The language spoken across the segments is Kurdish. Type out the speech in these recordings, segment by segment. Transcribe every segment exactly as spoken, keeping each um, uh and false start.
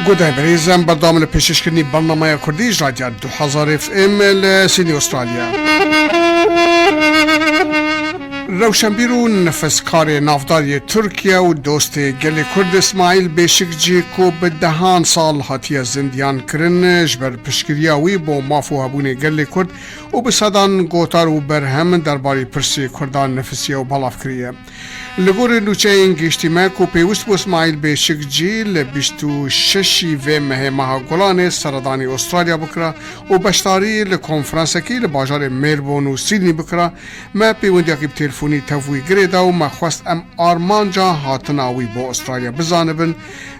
Guhdarên birêz, em berdewam li pêşkêşkirinî bernameya Kurdî ji Radya du hezar F M li Sydney, Australya. Rewşenbîr û nifiskarê navdar yê Tirkiye û dostê gelê Kurd Îsmaîl Bêşikcî ku bi dehan sal hatiye zindiyan kirin, ji ber piştgiriya wî bo maf û hebûnê gelê Kurd û bi sedan gotar û berhem derbarê pirsê Kurdan nifisiye û belav kiriye. Li gorî nûçeyên gihîştî me ku pêwîst bû Îsmaîl Bêşikcî li bîst û şeş vê mehê meha Gulanê seredanî Australya bikira û beşdarî li konferansekî li bajarê Melbourne û Sydney bikira, me pêwendiyekî bi telefonî tev wî girê da û me xwest em armanca hatina wî bo Australya bizanibin.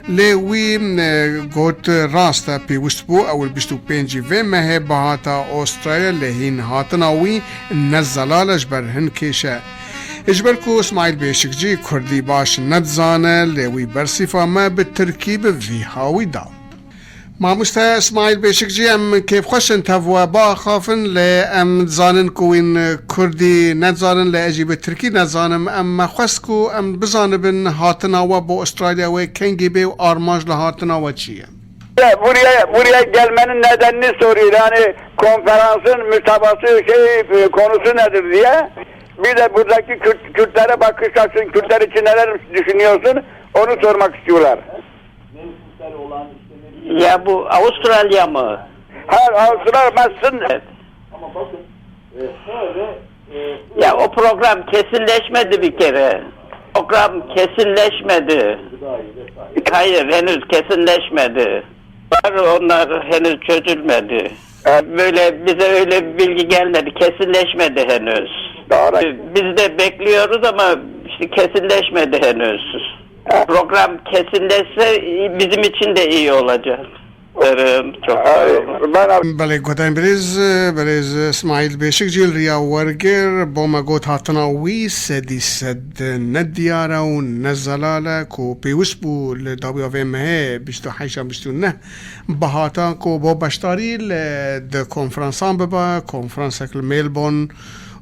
Lê wî, e, got, rast e, pêwîst bû ewil bîst û pêncî vê mehê bihata Australya, lê hîn hatina wî ne zelal e ji ber hin kêşe. Ji ber ku Îsmaîl Bêşikcî kurdî baş nedizane, lê wî bersîfa me bi tirkî bi vî hawî da. Mamoste Îsmaîl Bêşikcî, em kêfxweş in tev we biaxafin, lê em dizanin ku wîn kurdî nedizanin, lê ez jî bi tirkî nezanim. Em me xwest ku em bizanibin hatina we bo Australya wê kengî bê û armanc li hatina we çi ye? Buraya, buraya gelmenin nedenini soruyor. Yani konferansın mütevası şey, e, konusu nedir diye. Bir de buradaki Kürt, Kürtlere bakış açın, Kürtler için neler düşünüyorsun? Onu sormak istiyorlar. Ya bu Avustralya mı? Her Avustralya, ben sizin Evet. Ya o program kesinleşmedi bir kere. Program kesinleşmedi. Hayır, henüz kesinleşmedi. Var, onlar henüz çözülmedi. Evet. Böyle, bize öyle bir bilgi gelmedi, kesinleşmedi henüz. Doğru. Biz de bekliyoruz ama işte kesinleşmedi henüz. Evet. Program kesinleşse bizim için de iyi olacak. Çok sağ olun. Belê, guhdarên birêz, birêz Îsmaîl Bêşikcî li riya wergir bo me got hatina wî sedî sed ne diyar e û ne zelal e, ku pêwîst bû li dawiya vê mehê bîst û heşt an bîst û neh bihata ku bo beşdarî li, di konferansan bibe, konferansek li Melbourne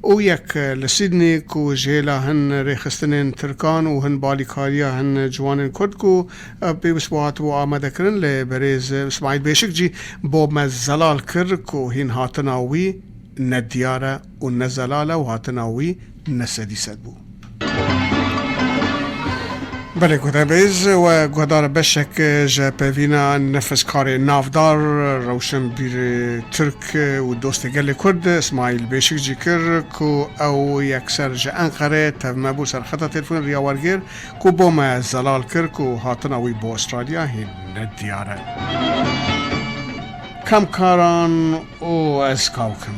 û yek li Sydney ku ji hêla hin rêxistinên Tirkan û hin balîkariya hin ciwanên Kurd ku, e, pêwîst bû hatibû amadekirin, lê birêz Îsmaîl Bêşikcî bo me zelal kir ku hîn hatina wî ne diyar e û ne zelal e û hatina wî ne sedî sed bû. Belê, guhdarên birêz, we guhdar beşek ji pevîna nifiskarê navdar, rewşenbîr Tirk û dostê gelê Kurd Îsmaîl Bêşikcî kir ku ew yekser ji Enqerê tev me bû ser xeta telefonê riya wergêr ku bo me zelal kir ku hatina wî bo Australya hîn ne diyar e. Kamkaran û ez kawkim.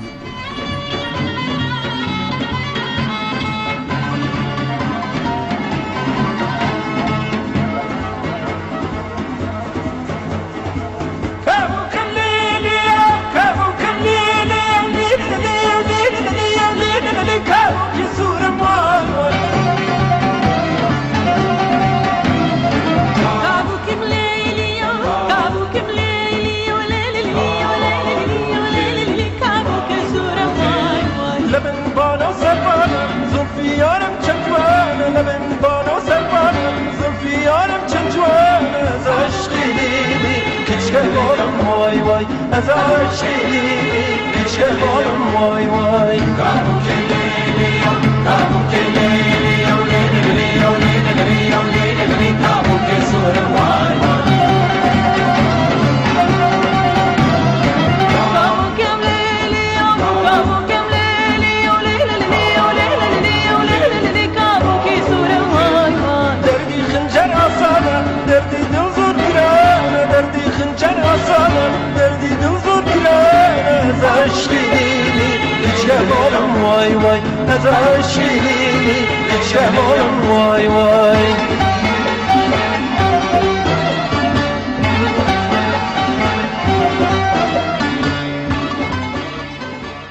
Lebên bana serban, zulfî yarim çend ciwan, lebên bana serban, zulfî yarim çend ciwan, ez aşqî nînî, keçike balim vay vay, ez aşqî nînî, keçike balim vay vay. Derdî xincer asane, derdî dil zor giran e, derdî xincer asane, derdî dil zor giran e, ez aşqî nînî, keçike balim vay vay, ez aşqî nînî, keçike balim vay vay.